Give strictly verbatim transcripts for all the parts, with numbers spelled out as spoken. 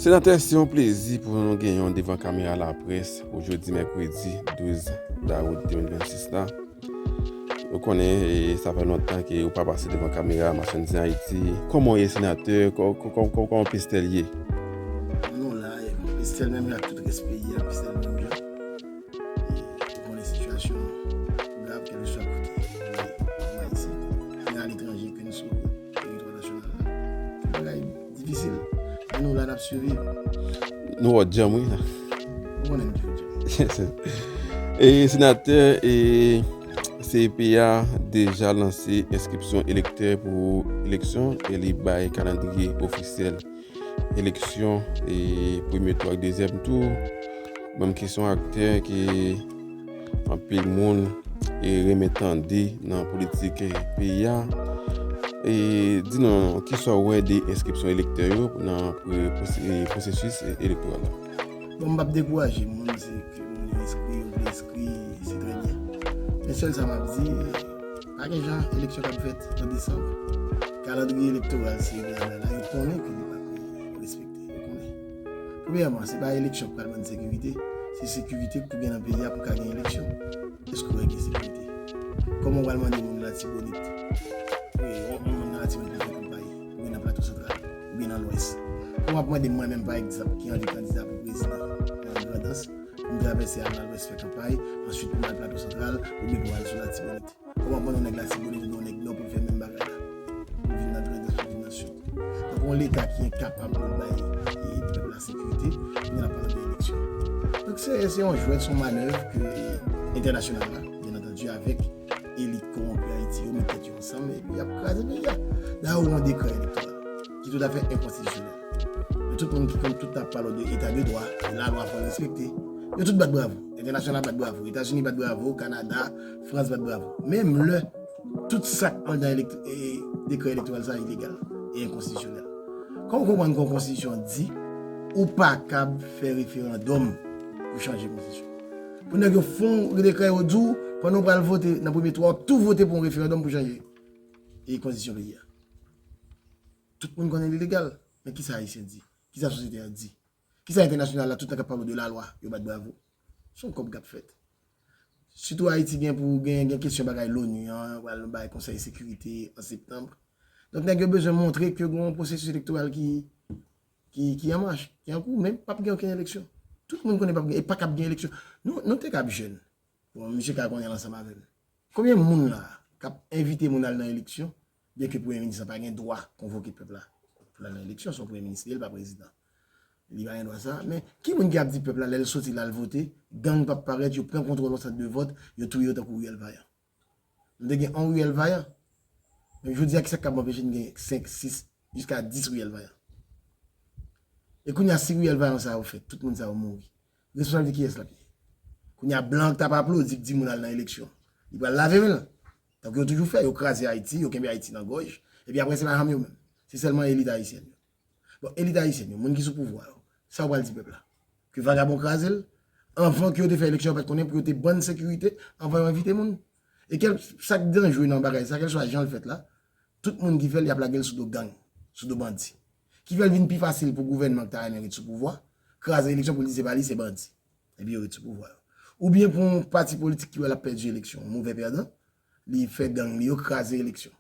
Senatè, se yon plezi pou nou gen yon devan kamera laprès pou jodi mèkredi douz dawout de mil vennsis la. Nou konnen, e, sa fè lontan ke ou pa pase devan kamera Machann Zen Ayiti. Kòman w ye, senatè? Kò-, kò-, kò-, kò-, kòman Pestèl ye? Nou la, e, Pestèl menm jan ak tout rès peyi a, Pestèl menm jan. E, ou konnen sitiyasyon grav, kèlkeswa kote ou ye, kòm Ayisyen, men aletranje, ke n sou teritwa nasyonal la. Se bagay difisil. Men nou la, n ap siviv. Nou wè w djanm, wi. Ou konnen m toujou djanm. E, senatè, e, C E P a deja lanse enskripsyon elektè pou eleksyon e li bay kalandriye ofisyèl eleksyon, e, premye tou ak dezyèm tou. Menm ki se yon aktè ke anpil moun, e, renmen tande nan politik, e, peyi a. E, di nou, kisa w wè de enskripsyon elektè yo nan, e, pwose-, e, pwosesis, e, elektoral la? Bon, m p ap dekouraje moun, se ke moun yo enskri, yo vle enskri, se trè byen. Men sèl sa m ap di, pa gen jan eleksyon k ap fèt an desanm. Kalandriye elektoral, se yon bagay la, yo konnen ke li p ap respekte, yo konnen. Premyèman, se pa eleksyon k pral ban n sekirite, se sekirite k pou gen nan peyi a pou ka gen eleksyon. Èske w wè gen sekirite? Kòman w pral mande moun Latibonit, e, yon, yon moun nan Latibonit pou fè kanpay, oubyen nan Plato Santral, oubyen nan Lwès? Kòman w ap mande mwen menm, pa egzanp, ki anvi kandida pou prezidan nan Grandans, pou m travèse al nan Lwès fè kanpay, answit pou m al Plato Santral, oubyen pou m al sou Latibonit? Kòman w ap mande yon nèg Latibonit oubyen yon nèg Nò pou l fè menm bagay la? Pou l vin nan Grandans, pou l vin nan Sid. Donk, yon Leta ki enkapab pou l bay, e, pèp la sekirite, kounye a n ap pale de eleksyon. Donk, se, se yon jwèt, se yon manèv ke, e, entènasyonal la, byen antandi, avèk elit kowonpi Ayiti yo, met tèt yo ansanm, epi y ap kraze peyi a. Dayè, ou gen yon dekrè elektoral ki toutafè enkonstitisyonèl. Men tout moun ki konn tout tan ap pale de eta de dwa, lalwa fò l respekte. Yo tout bat bravo. Entènasyonal bat bravo. Etazini bat bravo. Kanada, Frans bat bravo. Menm lè tout sa k anndan elekt-, e, dekrè elektoral sa a ilegal e enkonstitisyonèl. Kòman w konprann ke yon konstitisyon di ou pa kab fè referandòm pou chanje konstitisyon? Pou nèg yo fè yon dekrè, yo di w, pandan w pral vote nan premye tou a, w ap tou vote pou yon referandòm pou chanje, e, konstitisyon peyi a. Tout moun konnen li legal. Men kisa Ayisyen di? Kisa sosyete a di? Kisa entènasyonal la, tout tan k ap pale de lalwa, yo bat bravo? Se yon kòb k ap fèt. Sitou Ayiti gen pou gen, gen kesyon bagay l'ONU an, pral bay Konsèy Sekirite an septanm. Donk, nèg yo bezwen montre ke gen yon pwosesis elektoral ki, ki, ki an mach, ki an kou, men p ap gen okenn eleksyon. Tout moun konnen p ap gen, e pa kab gen eleksyon. Nou, nou te kab jèn. Bon, misye ka konnen l ansanm avè m. Konbyen moun la k ap envite moun al nan eleksyon, byenke premye minis lan pa gen dwa konvoke pèp la pou l al nan eleksyon, se yon premye minis li ye, l pa prezidan. Li pa gen dwa sa. Men, ki moun ki ap di pèp la, lè l soti, l al vote, gang p ap parèt, yo pran kontwòl yon sant de vòt, yo touye yo tankou riyèl vayan? Nou te gen yon riyèl vayan. Men jodi a, kisa k kab anpeche n gen senk, sis, jiska dis riyèl vayan? E kounye a, si riyèl vayan sa yo fèt, tout moun sa yo mouri, responsablite kiyès l ap ye? Kounye a, blan k t ap aplodi, k di moun al nan eleksyon, li pral lave men l. Tankou yo toujou fè, yo kraze Ayiti, yo kenbe Ayiti nan gòj, epi apre se pa janm yo menm. Se sèlman elit ayisyèn yo. Bon, elit ayisyèn yo, moun ki sou pouvwa yo, sa yo pral di pèp la? Ke vagabon kraze l? Anvan ke yo te fè eleksyon, yo pa t konnen pou yo te ban n sekirite anvan yo envite moun? E kèl, sa k danjre nan bagay sa, kèlswa jan l fèt la, tout moun ki fè l, y ap lage l sou do gang, sou do bandi. Ki fè l vin pi fasil pou gouvènman ki ta renmen ret sou pouvwa kraze eleksyon pou l di se pa li, se bandi. Epi yo ret sou pouvwa yo. Oubyen pou yon pati politik ki wè l ap pèdi eleksyon, yon movè pèdan, li fè gang li yo kraze eleksyon.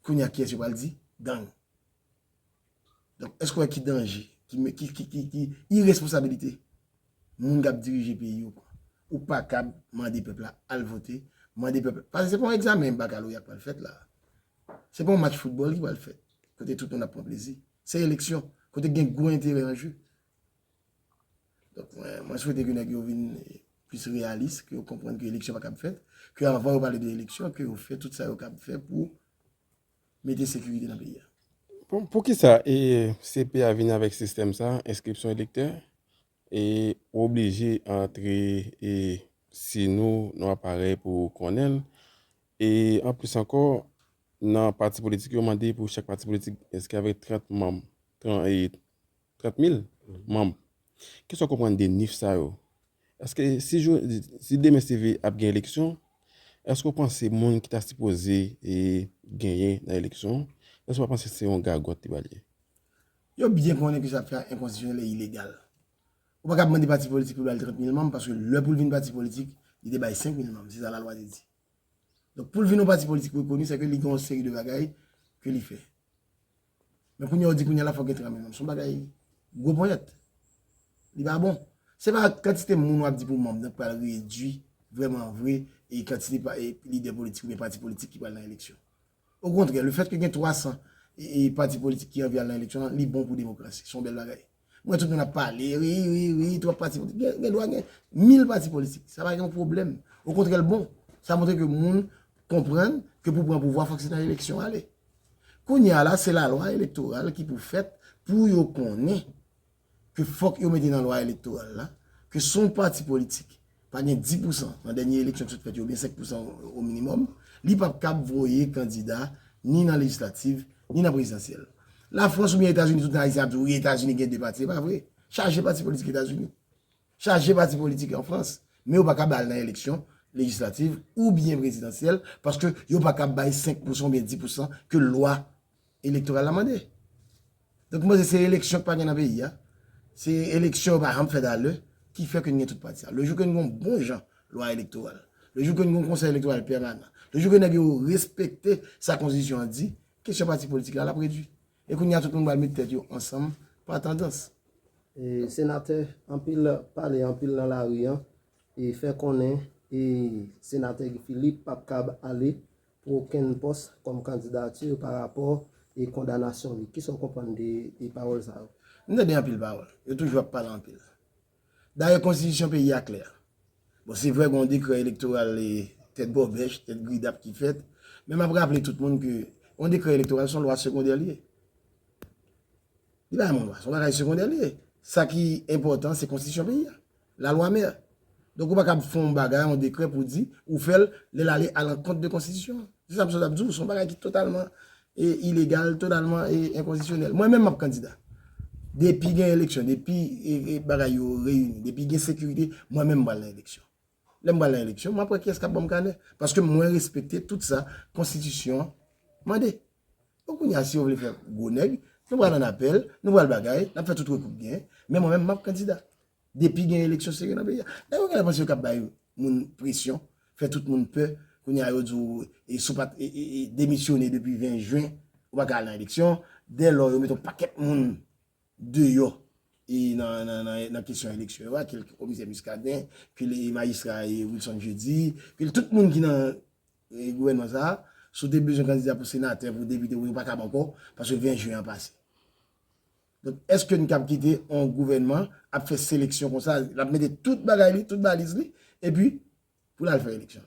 Kounye a, kiyès yo pral di? Gang. Donk, èske w wè ki danje, ki, ki, ki, ki, ki iresponsabilite moun k ap dirije peyi yo pran? Ou pa kab mande pèp la al vote, mande pèp la, paske se pa yon egzamen bakaloreya k pral fèt la. Se pa yon match foutbòl ki pral fèt, kote tout moun ap pran plezi. Se eleksyon, kote gen gwo enterè an je. Donk, mwen, mwen swete ke nèg yo vin, eh, plis reyalis, ke yo konprann ke eleksyon pa kab fèt, ke anvan yo pale de eleksyon, ke yo fè tout sa yo kab fè pou mete sekirite nan peyi a. Bon, poukisa, eh, C P a vin avèk sistèm sa, enskripsyon elektè? E ou oblije antre, eh, si nou, nou aparèy pou konnen l. E anplis ankò, nan pati politik, yo mande pou chak pati politik enskri avèk trant manm, trant, eh, trant mil manm. Kisa w konprann de nif sa yo? Èske si jou, si demen si Dye vle ap gen eleksyon, èske w panse moun ki ta sipoze, eh, genyen nan eleksyon, èske w pa panse se yon gagòt li pral ye? Yo byen konnen ke sa ap fè a enkonstitisyonèl e ilegal. Ou pa kab mande pati politik pou l bay trant mil manm, paske lè pou l vin pati politik, li te bay senk mil manm, se sa lalwa te di. Donk, pou l vin yon pati politik rekoni, se ke li gen yon seri de bagay ke li fè. Men kounye a, ou di kounye a la, fòk gen trant mil manm. Se yon bagay gwo ponyèt. Li pa bon. Se pa kantite moun w ap di pou manm nan k pral redui vrèman vre e kantite pa- e lidè politik oubyen pati politik ki pral nan eleksyon. Okontrè, lefètke gen twa san e, e pati politik ki anvi al nan eleksyon an, li bon pou demokrasi. Se yon bèl bagay. Mwen, tout moun ap pale, wi, wi, wi, twòp pati politik. Gen, gen dwa gen mil pati politik. Sa pa gen yon pwoblèm. Okontrè, l bon. Sa montre ke moun konprann ke pou pran pouvwa, fòk se nan eleksyon ale. Kounye a la, se lalwa elektoral ki pou fèt pou yo konnen ke fòk yo mete nan lwa elektoral la ke si yon pati politik pa gen dis pousan nan dènye eleksyon ki sot fèt yo, oubyen senk pousan o minimòm, li p ap kab voye kandida ni nan lejislatif, ni nan prezidansyèl. Lafrans oubyen Etazini, tout Ayisyen ap di, wi, Etazini gen de pati. Se pa vre. Chaje pati politik Etazini. Chaje pati politik an Frans. Men yo pa kab al nan eleksyon lejislatif oubyen prezidansyèl paske yo pa kab bay senk pousan oubyen dis pousan ke lwa elektoral la mande. Donk, mwen, se eleksyon ki pa gen nan peyi a. Se eleksyon yo pa janm fè talè ki fè ke n gen tout pati sa. Le jou ke n gen yon bon jan lwa elektoral, le jou ke n gen yon konsèy elektoral pèmanan, le jou ke nèg yo respekte sa konstitisyon an di, kesyon pati politik la, l ap redui. E kounye a, tout moun pral met tèt yo ansanm pa tandans. E, senatè, anpil pale, anpil nan lari an, e fè konnen e senatè Guy Philippe p ap kab ale pou okenn pòs kòm kandidati pa rapò e kondanasyon li. Kisa w konprann de e pawòl sa yo? M tande anpil pawòl. Yo toujou ap pale anpil. Dayè, konstitisyon peyi a klè. Bon, se vre, gen yon dekrè elektoral e tèt bòbèch, tèt gridap ki fèt, men m ap raple tout moun ke yon dekrè elektoral se yon lwa segondè li ye. Li pa yon lwa, se yon bagay segondè li ye. Sa ki enpòtan, se konstitisyon peyi a, lalwa mè. Donk, ou pa kab fè yon bagay, yon dekrè pou di ou fè l lè l ale alankont de konstitisyon an. Se sa m sot ap di w, se yon bagay ki totalman e, ilegal, totalman e, enkonstitisyonèl. Mwen menm, m ap kandida. Depi gen eleksyon, depi e, e, bagay yo reyini, depi gen sekirite, mwen menm, m pral nan eleksyon. Lè m pral nan eleksyon, m ap wè kiyès k ap ban m kanè. Paske mwen respekte tout sa konstitisyon an mande. Bon, kounye a, si yo vle fè gwo nèg, nou pral ann apèl, nou pral bagay, n ap fè tout rekou k genyen, men mwen menm, m ap kandida. Depi gen eleksyon serye nan peyi a. Nèg yo genlè panse yo kab bay moun presyon, fè tout moun pè, kounye a yo di w, e, si w pa t e, e, e, demisyone depi ven jen, ou pa ka al nan eleksyon. Dèlò yo mete yon pakèt moun deyò e nan, nan, nan, nan kesyon eleksyon yo a, ke l komisè Muscadin, ke l majistra e Wilson Jeudi, ke l tout moun ki nan e, gouvènman sa a, si w te bezwen kandida pou senatè, pou depite, ou pa kab ankò, paske ven jen an pase. Donk, èske n kab kite yon gouvènman ap fè seleksyon konsa, l ap mete tout bagay li, tout baliz li, epi pou l al fè eleksyon?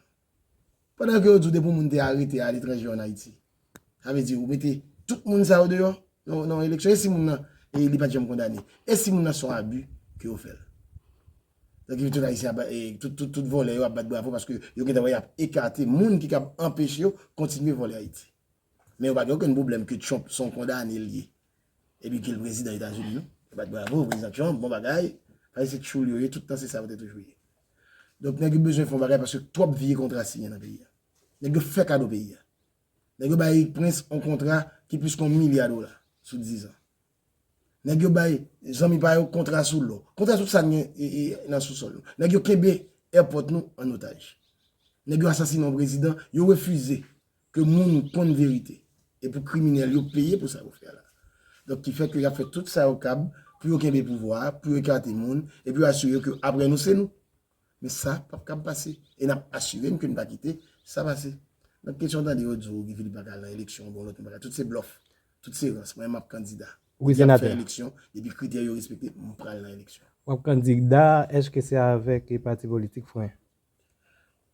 Pandan ke yo di w depi yon moun te arete aletranje an Ayiti, sa vle di ou mete tout moun sa yo deyò nan, nan yon eleksyon, e si moun nan e, li pa t janm kondane? E si moun nan se yon abi ke yo fè l? Donk, tout Ayisyen ap, e, tout, tout, tout vòlè yo ap bat bravo paske yo gentan wè y ap ekate moun ki kab anpeche yo kontinye vòlè Ayiti. Men yo pa gen okenn pwoblèm ke Trump se yon kondane l ye. Epi ke l prezidan Etazini, non? Yo bat bravo, prezidan Trump, bon bagay. Paske se tchoul yo ye, tout tan se sa yo te toujou ye. Donk, nèg yo bezwen fè yon bagay paske twòp vye kontra siyen nan peyi a. Nèg yo fè kado peyi a. Nèg yo bay Prince yon kontra ki plis ke yon milya dola sou diz an. Nèg yo bay zanmi pa yo kontra sou lò. Kontra tout sa n gen e, e, nan sousòl nou. Nèg yo kenbe èpòt nou an otaj. Nèg yo asasinen yon prezidan, yo refize ke moun konn verite. E pou kriminèl yo peye pou sa yo fè la. Donk, ki fè ke y ap fè tout sa yo kab pou yo kenbe pouvwa a, pou yo ekate moun, epi yo asire yo ke apre nou, se nou. Men sa p ap kab pase. E n ap asire n ke n pa kite sa pase. Donk, kesyon w tande yo di w Guy Philippe pa ka al nan eleksyon, bon, lòt moun pa ka, tout se blòf. Tout se rans. Mwen, m ap kandida. Wi, senatè. Y ap fè eleksyon, depi kritè yo respekte, m pral nan eleksyon. W ap kandida, èske se avèk e pati politik Fren?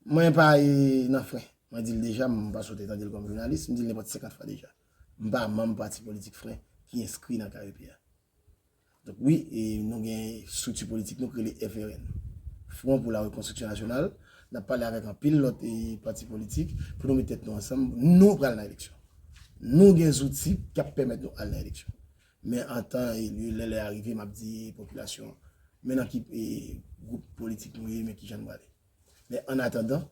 Mwen pa e, nan Fren. Mwen di l deja, m pa sot tande l kòm jounalis, m di l nenpòt senkant fwa deja. M pa manm pati politik Fren ki enskri nan K E P A. Donk wi, e, nou gen estrikti politik nou k rele F R N, Front pour la Reconstruction Nationale. N ap pale avèk anpil lòt e, pati politik pou nou met tèt nou ansanm. Nou pral nan eleksyon. Nou gen zouti k ap pèmèt nou al nan eleksyon. Men antan e lye, lè lè a rive, m ap di popilasyon an, men nan ki e, gwoup politik nou ye, men kijan nou prale. Men annatandan,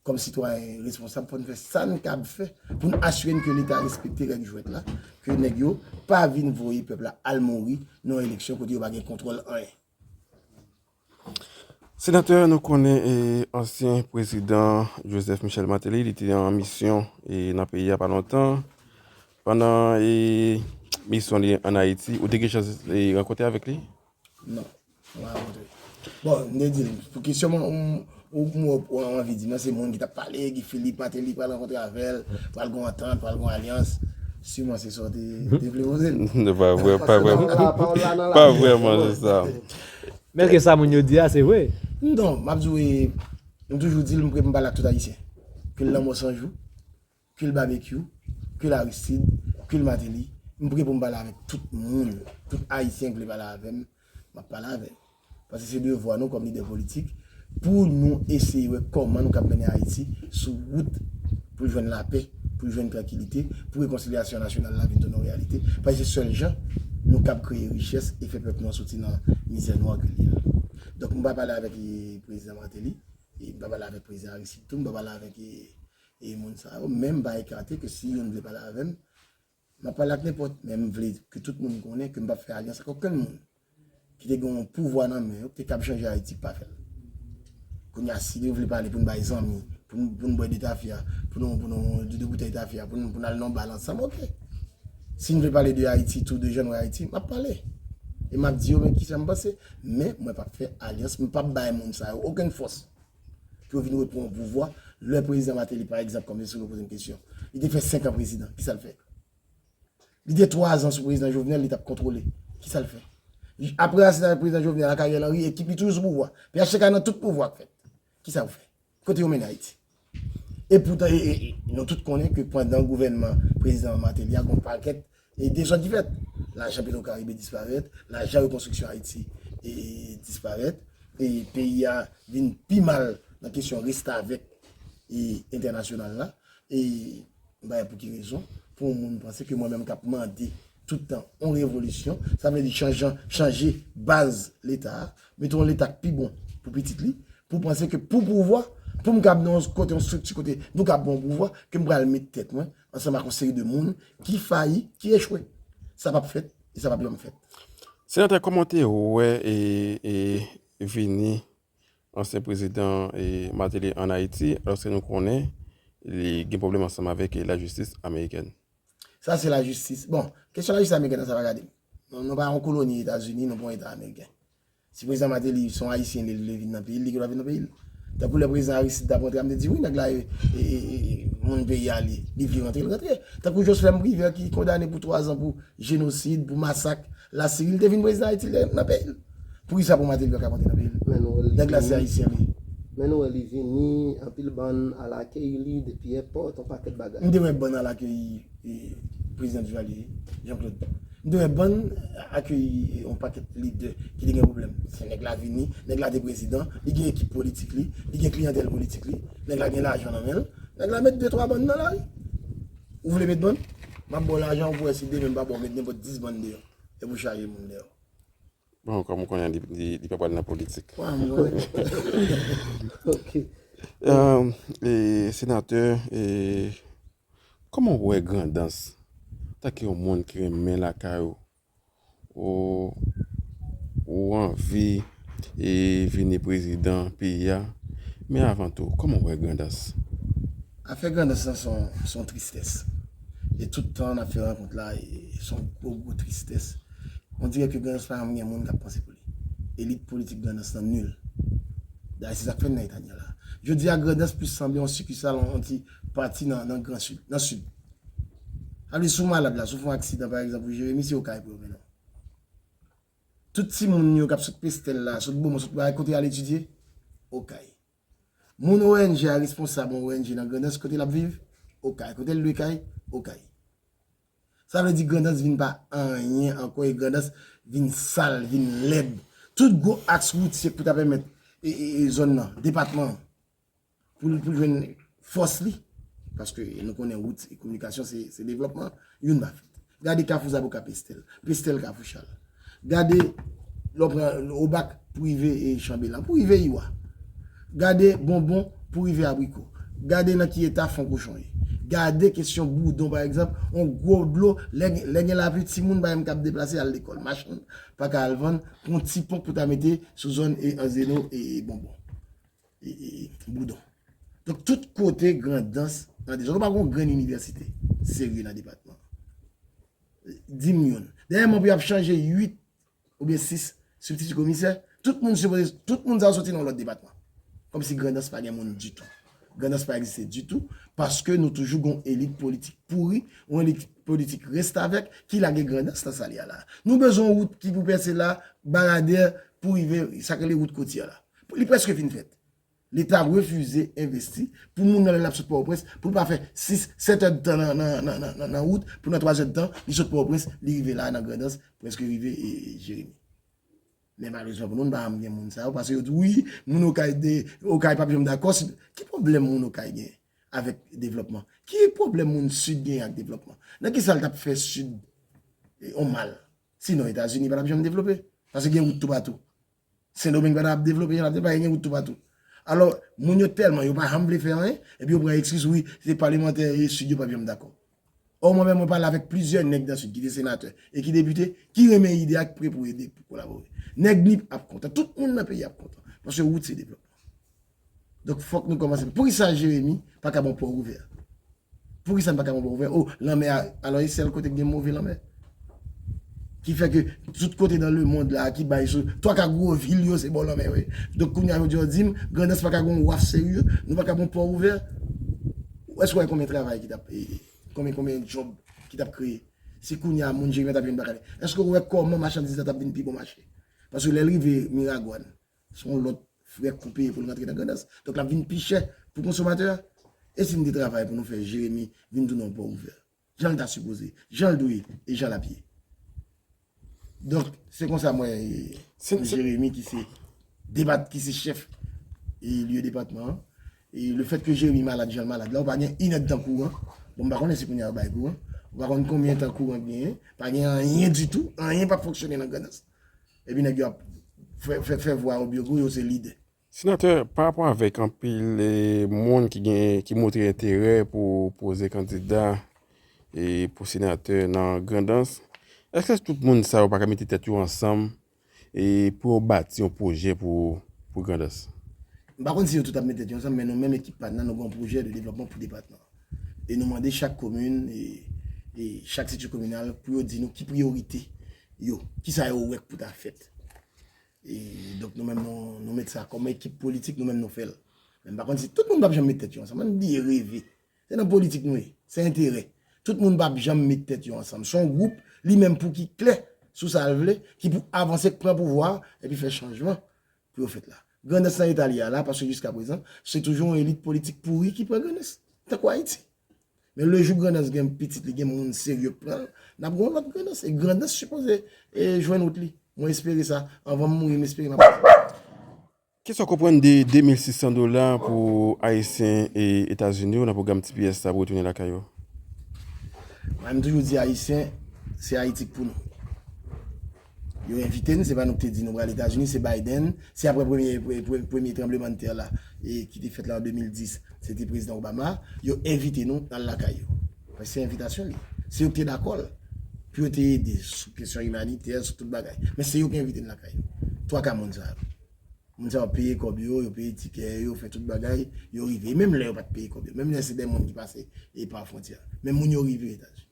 kòm sitwayen responsab, fò n fè sa n kab fè pou n asire n ke Leta respekte règ jwèt la, ke nèg yo pa vin voye pèp la al mouri nan yon eleksyon kote yo pa gen kontwòl anyen. Senatè, nou konnen e, ansyen prezidan Joseph Michel Martelly, li te an misyon e, nan peyi a pa lontan. Pandan e, misyon li ann Ayiti, ou te gen chans e, rankontre avèk li? Non, mwen pa rankontre. Bon, m te di l, pou kesyon mwen, ou ou ou anvi di mwen se moun ki t ap pale, Guy Philippe, Martelly pral rankontre avè l, pral gon antant, pral gon alyans. Siman se sa w te te vle poze l. Non, pa vre, pa vre. Pa vrèman se sa. Men èske sa moun yo di a se vre? Non, m ap di w, e, m toujou di l, m prè pou m pale ak tout Ayisyen. Ke l Lanmò San Jou, ke l Babekyou, ke l Aristide, ke l Martelly, m prè pou m pale avèk tout moun, tout Ayisyen ki vle pale avè m, m ap pale avè l. Paske se devwa nou kòm lidè politik pou nou eseye wè kòman nou kab mennen Ayiti sou wout pou l jwenn lapè, pou l jwenn trankilite, pou rekonsilyasyon nasyonal la vin tounen yon reyalite. Paske se sèl jan nou kab kreye richès e fè pèp nou an soti nan mizè nwa ke l ye la. Donk, m pa pale avèk e, prezidan Martelly, e m pa pale avèk prezidan Aristide tou, m pa pale avèk e, e moun sa yo, men m pa ekate ke si youn vle pale avè m, m ap pale ak nenpòt, men m vle ke tout moun konnen ke m p ap fè alyans ak okenn moun ki te gen yon pouvwa nan men yo, ki te kab chanje Ayiti, k pa fè l. Kounye a, si yo vle pale pou n bay zanmi, pou n, pou n bwè de tafya, pou nou, pou nou, de, de boutèy tafya, pou n, pou n al nan bal ansanm, oke. Si n vle pale de Ayiti tou, de jan nou wè Ayiti, m ap pale. E m ap di yo, men kisa m panse. Men, mwen p ap fè alyans, m p ap bay moun sa yo okenn fòs pou yo vin repran yon pouvwa. Lè prezidan Martelly, pa egzanp, kòm se sou poze m kesyon, li te fè senk an prezidan, kisa l fè? Li te twazan sou prezidan Jovenel, li t ap kontwole. Kisa l fè? Apre asasinay prezidan Jovenel ak Ariel Henry, ekip li toujou sou pouvwa. P H T K nan tout pouvwa k fèt. Kisa yo fè? Kote yo mennen Ayiti? E poutan, e, e, e, nou tout konnen ke pandan gouvènman prezidan Martelly a, gon pakèt e dezòd ki fèt. Lajan Petro Caribe disparèt, lajan rekonstriksyon Ayiti e disparèt, e peyi a vin pi mal nan kesyon restavèk e entènasyonal la. E m pa wè pou ki rezon pou yon moun panse ke mwen menm k ap mande tout tan yon revolisyon, sa vle di chanje, chanje baz Leta a, mete yon Leta k pi bon pou pitit li, pou panse ke pou pouvwa, pou m kab nan yon kote, yon estrikti kote nou kab ban yon pouvwa, ke m pral met tèt mwen ansanm ak yon seri de moun ki fayi, ki echwe. Sa p ap fèt e sa p ap janm fèt. Senatè, kòman w te wè e, e vini ansyen prezidan e, Martelly ann Ayiti, alòske nou konnen li gen pwoblèm ansanm avèk e, lajistis amerikèn? Sa se lajistis. Bon, kesyon lajistis amerikèn nan sa pa gade m. Nou, nou pa yon koloni Etazini, nou pa yon eta ameriken. Si prezidan Martelly se yon Ayisyen, li vle vin nan peyi l, li gen dwa vin nan peyi l. Tankou lè prezidan Aristide t ap rantre a, m te di wi, nèg la e, e, e, e, moun peyi a li, li vle rantre, l rantre. Tankou Jospin Privert ki kondane pou twazan pou jenosid, pou masak Lasiri, li te vin prezidan Ayiti, li te nan peyi l. Poukisa pou Martelly pa ka rantre nan peyi l? Nèg la se Ayisyen li. Men nou wè li vini, anpil bann al akeyi li depi èpòt, yon pakèt bagay. M te wè bann al akeyi e, prezidan Duvalier, Jean Claude. M te wè bann akeyi e, yon pakèt lidè ki te gen pwoblèm. Se nèg la vini, nèg la te prezidan, li gen ekip politik li, li gen kliyantèl politik li, nèg la gen lajan nan men l, nèg la met de twa bann nan lari. Ou vle met bann? M ap ba w lajan, ou pou wè si demen m pa ba w met nenpòt dis bann deyò. Epi w chaje moun deyò. Bon, kòm ou konnen li, li, li pa pral nan politik. Wa, mwen. Ok. Um, e, senatè, e, kòman w wè Grandans? Antanke yon moun ki renmen lakay ou, ou, ou anvi e, vini prezidan peyi a, men avan tou, kòman w wè Grandans? Afè Grandans lan se yon, se yon tristès. E tout tan n ap fè rankont la, e, se yon gwo, gwo tristès. On dirè ke Grandans pa janm gen moun k ap panse pou li. Elit politik Grandans lan nil. Dayè se sa k fè n nan eta n ye la. Jodi a Grandans plis sanble yon sikisal, yon ti pati nan, nan Gran Sid, nan Sid. Sa vle di si w malad la, si w fè yon aksidan pa egzanp ou Jeremi, se Okay pou yo mennen w. Tout timoun yo k ap sot Pestèl la, sot Bomon, sot Bagay, kote y al etidye? Okay. Moun O N G a responsab yon O N G nan Grandans, kote l ap viv? Okay. Kote l lwe kay? Okay. Sa vle di Grandans vin pa anyen ankò e Grandans vin sal, vin lèd. Tout gwo aks woutye k pou ta pèmèt e, e, e zòn nan, depatman an, pou l, pou l jwenn fòs li, paske nou konnen wout e kominikasyon se, se devlòpman, youn pa fèt. Gade Kafou Zaboka Pestèl, Pestèl Kafou Chal. Gade lè w pran Obak pou rive e Chanbelan, pou rive Iwa. Gade Bonbon pou rive Abriko. Gade nan ki eta fon kochon ye. Gade kesyon boudon, pa egzanp, yon gwo dlo, lè, lè gen lapli, timoun pa menm kab deplase al lekòl. Machann pa ka al vann, yon ti ponp pou ta mete sou zòn e Anzeno e, e Bonbon. E, e, e Boudon. Donk, tout kote Grandans nan dezòd. Ou pa gen yon grenn inivèsite serye nan depatman. Di m youn. Dèyèman, pou y ap chanje uit oubyen sis sibtiti komisè, tout moun sipoze, tout moun sa yo soti nan yon lòt depatman. Kòmsi Grandans pa gen moun ditou. Grandans pa egziste ditou, paske nou toujou gen yon elit politik pouri, yon elit politik restavèk ki lage Grandans nan sa l ye a la. Nou bezwen yon wout ki pou pèse la, Baradè, pou rive, sa k rele wout kotyè la. Li prèske fin fèt. Leta refize envesti pou moun nan lè l ap sot Pòtoprens, pou l pa fè sis, sèt èdtan nan, nan, nan, nan, nan, nan wout, pou nan twa zèdtan, li sot Pòtoprens, li rive la nan Grandans, prèske rive e, e Jeremi. Men malerezman pou nou, nou pa janm gen moun sa yo, paske yo di, wi, moun Okay de, Okay p ap janm dakò. Si, ki pwoblèm moun Okay gen avèk devlòpman? Ki pwoblèm moun Sid gen ak devlòpman? Nan ki sa l t ap fè Sid, e, yon mal? Sinon, Etazini pa t ap janm devlope, paske gen wout toupatou. Sendomeng pa t ap devlope jan l ap devlope, gen wout toupatou. Alò, moun yo tèlman, yo pa janm vle fè anyen, epi yo pran ekskiz, wi, se palemantè e Sid yo p ap janm dakò. Ò, mwen menm, mwen pale avèk plizyè nèg nan Sid ki te senatè e ki depite, ki renmen ide a, ki pre pou ede, pou kolabore. Nèg Nip ap kontan, tout moun nan peyi ap kontan, paske wout se devlòpman. Donk, fòk nou kòmanse. Poukisa Jeremi pa ka bon pò ouvè? Poukisa n pa ka bon pò ouvè? O, lanmè a, alò, e sèl kote ki gen move lanmè? Ki fè ke tout kote nan lemonn la, ki bay sou, twa ka gwo vil yo, se bò lanmè, wi. Donk, kounye a, jodi a, w di m, Grandans pa ka gen yon waf serye, nou pa ka bon pò ouvè? Èske w wè konbyen travay ki t ap, e, konbyen, konbyen djòb ki t ap kreye? Si kounye a, moun Jeremi t ap jwenn bagay, èske w wè kòman machandiz la t ap vin pi bon mache? Paske lè l rive Miragwàn, se yon lòt frè k pou peye pou l rantre nan Grandans. Donk, l ap vin pi chè pou konsomatè a. E si n te travay pou nou fè Jeremi vin tounen yon pò ouvè? Jan l ta sipoze, jan l dwe, e jan l ap ye. Donk, se konsa mwen, e, Jeremi ki se depat, ki se chèf, e, lye depatman an. E le fèt ke Jeremi malad, jan l malad la, ou pa gen inèdtan kouran. Bon, m pa konnen si kounye a yo bay kouran. Ou pa konn konbyen tan kouran genyen. Pa gen anyen ditou. Anyen p ap fonksyone nan Grandans. Epi nèg yo ap fè, fè, fè vwa yo byen gwo, yo se lidè. Senatè, pa rapò avèk anpil, e, moun ki gen, ki montre enterè pou poze kandida, e, pou senatè nan Grandans, èske tout moun sa yo pa ka mete tèt yo ansanm, e, pou yo bati yon pwojè pou, pou Grandans? M pa konn si yo tout ap mete tèt yo ansanm, men nou menm ekip pa n nan, nou gen yon pwojè de devlòpman pou depatman an. E nou mande chak komin e, e chak strikti kominal pou yo di nou ki priyorite yo, kisa yo wè k pou ta fèt. E donk, nou menm, nou, nou met sa kòm ekip politik, nou menm, nou fè l. Men m pa konn si tout moun p ap janm met tèt yo ansanm. Ann bliye reve. Se nan politik nou ye. Se enterè. Tout moun p ap janm met tèt yo ansanm. Se yon gwoup, li menm, pou ki klè sou sa l vle, ki pou avanse, k pran pouvwa a, epi fè chanjman pou yo fèt la. Grandans nan eta li a la, paske jiskaprezan, se toujou yon elit politik pouri ki pran Grandans, tankou Ayiti. Men lejou Grandans gen pitit li, gen moun serye k pran l, n ap gen yon lòt Grandans. E Grandans sipoze, e, jwenn wout li. Mwen espere sa. Anvan m mouri, m espere m ap. Kisa w konprann de de mil sis san dola pou Ayisyen e Etazini yo nan pwogram T P S la pou retounen lakay yo? Mwen, m toujou di Ayisyen, se Ayiti k pou nou. Yo envite n, se pa nou k te di nou pral Etazini, se Biden, se apre premye, pre-, pre-, premye tranblemanntè la, e ki te fèt la an de mil dis, se te prezidan Obama, yo envite nou al lakay yo. Paske se envitasyon li. Se yo ki te dakò l pou yo te ede sou kesyon imanitè, sou tout bagay. Men se yo ki envite n lakay yo. Twa ka moun sa yo. Moun sa yo peye kòb yo, yo peye tikè yo, fè tout bagay, yo rive. E menm lè yo pa t peye kòb yo, menm lè se de moun ki pase e pa fwontyè, men moun yo rive Etazini.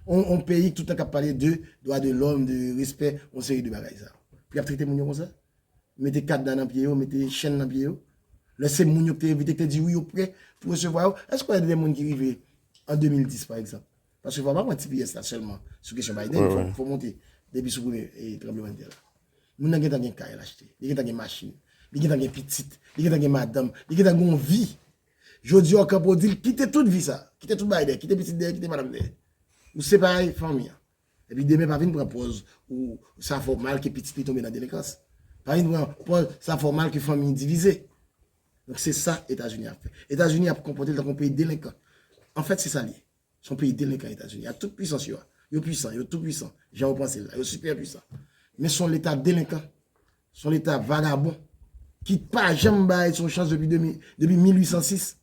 On, on peyi ki tout tan k ap pale de dwa de lòm, de respè, on seri de bagay sa yo. Pou y ap trete moun yo konsa? Mete kadna nan pye yo, mete chenn nan pye yo. Lè se moun yo ki te envite, ki te di wi, yo prè pou resevwa yo. Èske w wè de moun ki rive an de mil dis, pa egzanp? Paske fò w pa pran T P S la sèlman sou kesyon Biden, fò, fò monte depi sou premye, e, tranblemanntè la. Moun nan gentan gen kay l achte, li gentan gen machin, li gentan gen pitit, li gentan gen madanm, li gentan gen yon vi. Jodi a, w kanpe, w di l kite tout vi sa, kite tout bagay dèyè, kite pitit dèyè, kite madanm dèyè. Ou separe fanmi an. Epi demen, pa vin pran pòz ou sa fè w mal ke pitit li tonbe nan delenkans. Pa vin pran pòz sa fè w mal ke fanmi divize. Donk, se sa Etazini ap fè. Etazini ap konpòte l tankou yon peyi delenkan. Anfèt, se sa l ye. Se yon peyi delenkan, Etazini. Ak tout pwisans yo a. Yo pwisan, yo tou pwisan. Jan yo panse l la, yo sipè pwisan. Men se yon leta delenkan. Se yon leta vagabon. Ki pa janm bay yon chans depi de mil, depi mil uit san sis.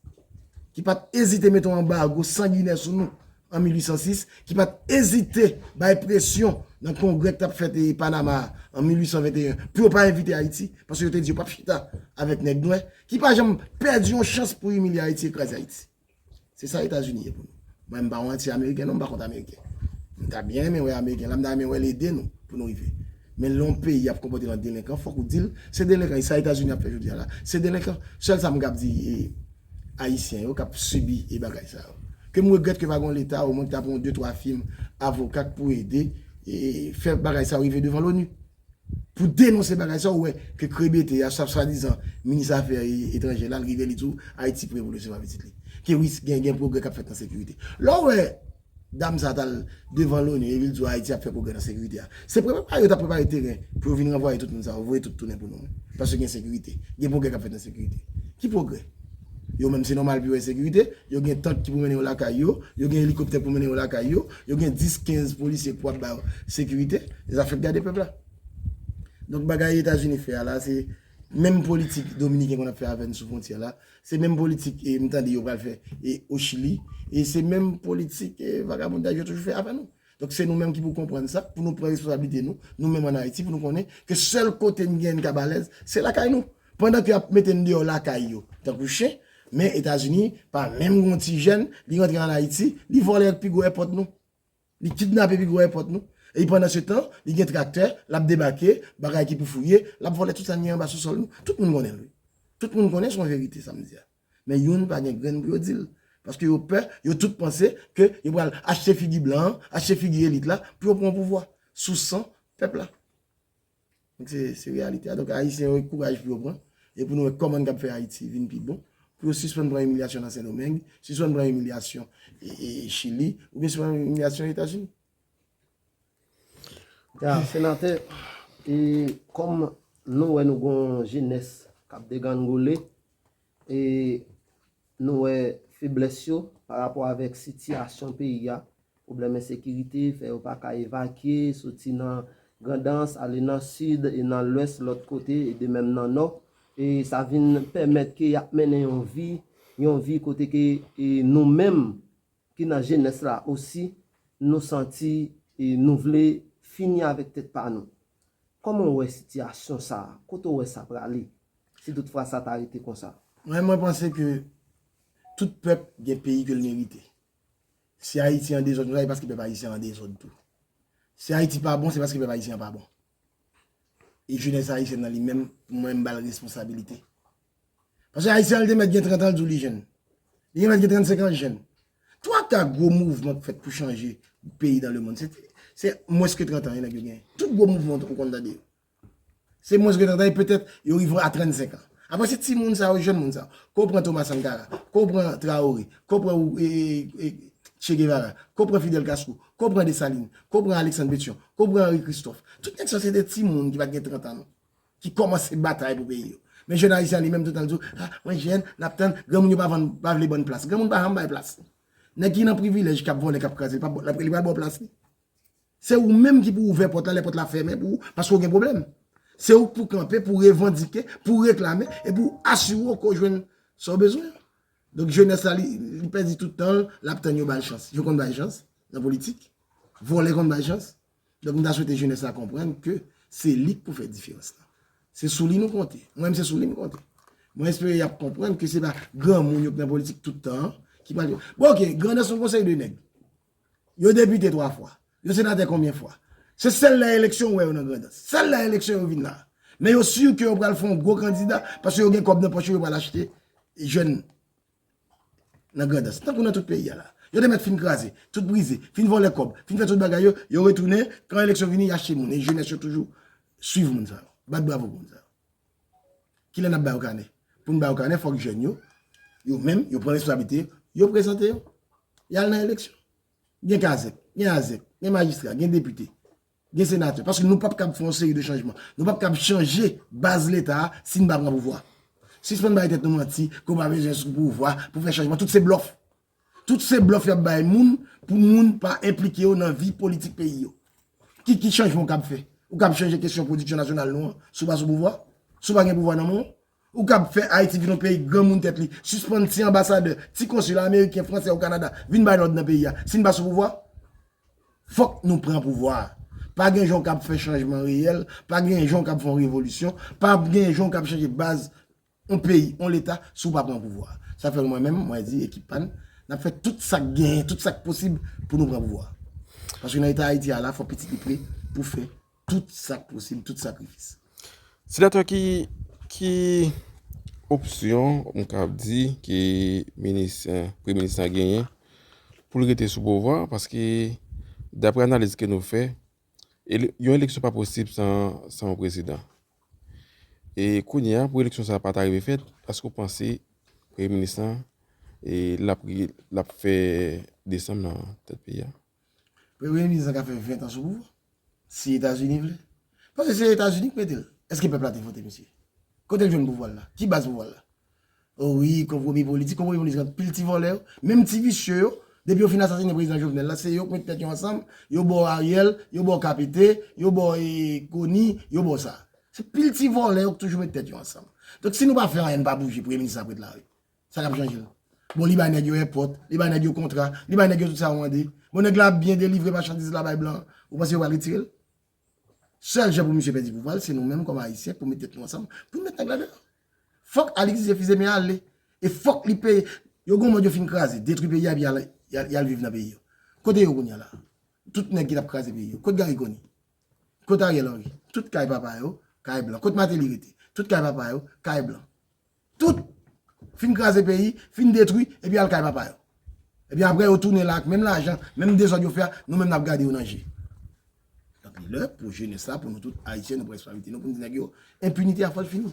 ki pa t ezite mete yon anbago sanginè sou nou an mil uit san sis, ki pa t ezite bay presyon nan kongrè k t ap fèt e Panama a an mil uit san venteyen pou yo pa envite Ayiti, paske yo te di yo p ap chita avèk nèg nwè, ki pa janm pèdi yon chans pou imilye Ayiti e kraze Ayiti. Se sa Etazini ye pou nou. Mwen, m pa yon anti-ameriken, non, m pa kont ameriken. M ta byen renmen wè ameriken la, m ta renmen wè l ede nou pou nou rive. Men lè yon peyi ap konpòte l an delenkan, fòk ou di l, se delenkan, e sa Etazini ap fè jodi a la, se delenkan. Sèl sa m kab di, e, Ayisyen yo k ap sibi e bagay sa yo. Ke m regrèt ke pa gen yon Leta, omwen ki ta pran yon de twa fim avoka k pou ede e fè bagay sa yo rive devan Loni. Pou denonse bagay sa, ou wè ke krebete a, sa swadizan minis afè e- etranjè la, l rive li di w Ayiti pre pou l resevwa pitit li. Ke wi, gen, gen pwogrè k ap fèt nan sekirite. Lè w wè dam sa t al devan Loni epi l di w Ayiti ap fè pwogrè nan sekirite a, se prepare yo t ap prepare teren pou yo vin ranvwaye tout moun sa yo, voye tout tounen pou nou. Paske gen sekirite, gen pwogrè k ap fèt nan sekirite. Ki pwogrè? Yo menm se nòmal pou yo gen sekirite, yo gen tank ki pou mennen yo lakay yo, yo gen elikoptè pou mennen yo lakay yo, yo gen dis, kenz polisye pou ap ba yo sekirite. Se sa fèk gade pèp la. Donk, bagay Etazini fè a la, se menm politik Dominiken konn ap fè avè n sou fwontyè la, se menm politik, e, m tande yo pral fè, e, o Chili, e se menm politik, e, vagabondaj yo toujou fè avè nou. Donk, se nou menm ki pou konprann sa, pou nou pran responsablite nou, nou menm ann Ayiti, pou nou konnen ke sèl kote n gen n kab alèz, se lakay nou. Pandan ke y ap mete n deyò lakay yo, tankou chen, men Etazini pa menm gen yon ti jèn, li rantre ann Ayiti, li vòlè pi gwo èpòt nou. Li kidnape pi gwo èpòt nou. E pandan se tan, li gen traktè, l ap debake, bagay ki pou fouye, l ap vòlè tout sa n gen anba sou sòl nou. Tout moun konnen l, wi. Tout moun konnen se yon verite sa m di a. Men youn pa gen grenn pou yo di l. Paske yo pè, yo tout panse ke yo pral achte figi blan an, achte figi elit la, pou yo pran pouvwa sou san pèp la. Donk, se, se reyalite a. Donk, Ayisyen yo, kouraj pou yo pran. E pou nou wè kòman n kab fè Ayiti vin pi bon. Pou yo sispann pran imilyasyon nan Sendomeng, sispann pran imilyasyon e, e, Chili, oubyen sispann pran imilyasyon Etazini. Ya, senatè, e kòm nou wè nou gon jenès k ap degangole, e nou wè feblès yo pa rapò avèk sitiyasyon peyi a, pwoblèm ensekirite, fè yo pa ka evakye, soti nan Grandans, ale nan Sid, e nan Lwès, lòt kote, e de menm nan Nò. E sa vin pèmèt ke y ap mennen yon vi, yon vi kote ke e nou menm ki nan jenès la osi, nou santi e nou vle fini avèk tèt pa nou. Kòman w wè sitiyasyon sa a? Kote w wè sa prale? Si toutfwa sa ta rete konsa? Mwen, mwen panse ke tout pèp gen peyi ke l merite. Si Ayiti an dezòd konsa, se paske pèp ayisyen an dezòd tou. Si Ayiti pa bon, se paske pèp ayisyen an pa bon. E jenès ayisyèn nan li menm, pou mwen, m ba l responsabilite. Paske Ayisyen an, li te mèt gen trant an, l di w li jèn. Li te mèt gen trannsenk an, l jèn. Twa ka gwo mouvman k fèt pou chanje peyi dans le monde, se, se mwens ke trant an nèg yo genyen. Tout gwo mouvman ou konn tande yo. Se mwens ke trant an, e petèt yo rive a trannsenk an. Apre se timoun sa yo, jèn moun sa yo. Ke w pran Thomas Sankara, ke w pran Traoré, ke w pran e, e, e, Che Guevara, ke w pran Fidel Castro, ke w pran Dessalines, ke w pran Alexandre Pétion, ke w pran Henri Christophe. Tout nèg sa yo se de timoun ki pa t gen trant an non. Ki kòmanse batay pou peyi yo. Men jèn ayisyen an li menm, tout tan l di w, a, mwen jèn, n ap tann, granmoun yo pa vann, pa vle ban n plas. Granmoun pa janm bay plas. Nèg ki nan privilèj, k ap vòlè, k ap kraze, li pa, li pral ba w plas li. Se ou menm ki pou ouvè pòt la lè pòt la fèmen pou ou, paske w gen pwoblèm. Se ou k pou kanpe, pou revandike, pou reklame, e pou asire w ke w jwenn sa w bezwen. Donk, jenès la, li, li pèdi tout tan l, l ap tann yo ba l chans. Yo konn bay chans nan politik. Vòlè konn bay chans. Donk, m ta swete jenès la konprann ke se li k pou fè diferans lan. Se sou li nou konte. Mwen menm, se sou li m konte. Mwen espere y ap konprann ke se pa granmoun yo k nan politik tout tan an ki pral. Bon, oke, Grandans yon konsèy de nèg. Yo depite twa fwa. Yo senatè konbyen fwa? Se sèl lè eleksyon ou wè yo nan Grandans. Sèl lè eleksyon yo vin la. Men yo si ke yo pral fè yon gwo kandida paske yo gen kòb nan pòch yo, yo pral achte jèn nan Grandans. Tankou nan tout peyi a la. Yo te mèt fin kraze, tout brize, fin vòlè kòb, fin fè tout bagay yo, yo retounen, kan eleksyon vini, y achte moun. E jenès yo toujou swiv moun sa yo. Bat bravo pou moun sa yo. Kilè n ap ba yo kanè? Pou n ba yo kanè, fòk jèn yo, yo menm, yo pran responsablite yo, yo prezante yo. Y al nan eleksyon. Gen kazèk, gen azèk, gen majistra, gen depite, gen senatè. Paske nou p ap kab fè yon seri de chanjman. Nou p ap kab chanje baz Leta a si n pa pran pouvwa. Sispann bay tèt nou manti ke w pa bezwen sou pouvwa pou fè chanjman. Tout se blòf. Tout se blòf y ap bay moun pou moun pa enplike yo nan vi politik peyi yo. Ki, ki chanjman w kab fè? Ou kab chanje kesyon pwodiksyon nasyonal nou an si w pa sou pouvwa? Si w pa gen pouvwa nan men w? Ou kab fè Ayiti vin yon peyi granmoun tèt li. Sispann ti anbasadè, ti konsil ameriken, fransè ou Kanada vin bay lòd nan peyi a. Si n pa sou pouvwa, fòk nou pran pouvwa a. Pa gen jan w kab fè chanjman reyèl, pa gen jan w kab fè yon revolisyon, pa gen jan w kab chanje baz yon peyi, yon leta, si w pa pran pouvwa a. Sa fè mwen menm, mwen di ekip pa n, n ap fè tout sa k genyen, tout sa k posib pou nou pran pouvwa a. Paske nan eta Ayiti a la, fò pitit li pre pou fè tout sa k posib, tout sakrifis. Senatè, ki, ki opsyon, m kab di, ke minis, eh, premye minis la genyen pou l rete sou pouvwa? Paske, daprè analiz ke nou fè, ele-, yon eleksyon pa posib san, san yon prezidan. E kounye a, pou eleksyon sa a pa ta rive fèt, èske w panse premye minis la, e l ap, l ap fè desanm nan tèt peyi a? Premye minis la ka fè ven tan sou pouvwa. Si Etazini vle. Paske se Etazini ki mete l. Èske pèp la te vote misye? Kote l jwenn pouvwa l la? Ki baz pouvwa l la? O wi, konpwomi politik, konpwomi politik ant pil ti vòlè yo, menm ti visye yo, depi yo fin asasinen prezidan Jovenel la, se yo k met tèt yo ansanm, yo ba w Ariel, yo ba w K P T, yo ba w, e, Koni, yo ba w sa. Se pil ti vòlè yo k toujou met tèt yo ansanm. Donk si nou pa fè anyen, n pa bouje, premye minis la ap ret la wi. Sa k ap chanje l? Bon, li bay nèg yo èpòt, li bay nèg yo kontra, li bay nèg yo tout sa yo mande. Bon, nèg la ap byen delivre machandiz la bay blan an. Ou panse yo pral retire l? Sèl jan pou misye pèdi pouvwa l, se nou menm kòm Ayisyen pou met tèt nou ansanm, pou n met nèg la deyò. Fòk Alix Didier Fils-Aimé ale. E fòk li peye. Yo gon mòd yo fin kraze, detwi peyi a, epi y al, y al, y al viv nan peyi yo. Kote yo kounye a la? Tout nèg ki t ap kraze peyi yo. Kot Garry Conille? Kot Ariel Henry? Tout kay papa yo, kay blan. Kot Martelly rete? Tout kay papa yo, kay blan. Tout fin kraze peyi, fin detwi, epi al kay papa yo. Epi apre yo tounen la ak menm lajan, menm dezòd yo fè a, nou menm n ap gade yo nan je. Donk li lè pou jenès la, pou nou tout Ayisyen, nou pran responsablite nou, pou nou di nèg yo, enpinite a fò l fini.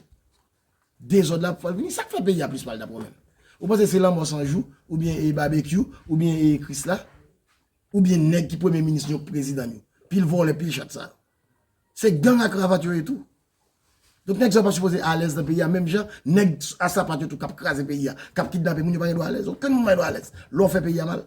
Dezòd la fò l fini. Sa k fè peyi a plis mal daprè w menm? Ou panse se Lanmò San Jou, oubyen e Babekyou, oubyen e Krisla, oubyen nèg ki premye minis yo, prezidan yo? Pil vòlè, pil chat sa yo. Se gang a kravat yo ye tou. Donk nèg sa yo pa sipoze alèz nan peyi a, menm jan nèg a sapat yo tou k ap kraze peyi a, k ap kidnape moun yo pa gen dwa alèz. Okenn moun pa gen dwa alèz lè w fè peyi a mal.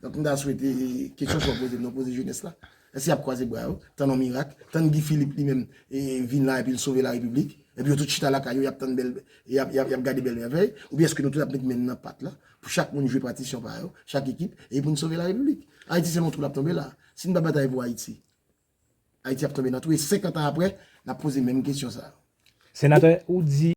Donk m ta swete, kesyon sa w poze m nan, poze jenès la. Èske y ap kwaze bra yo, tann yon mirak, tann Guy Philippe li menm, e, vin la epi l sove larepiblik, epi yo tout chita lakay yo, y ap tann bèl, y ap, y ap, y ap gade bèl mèvèy, oubyen èske nou tout ap met men n nan pat la, pou chak moun jwe patisyon pa yo, chak ekip, e pou n sove larepiblik? Ayiti se nan yon twou l ap tonbe la. Si n pa batay pou Ayiti, Ayiti ap tonbe nan twou, e senkant an apre, n ap poze menm kesyon sa yo. Senatè, ou di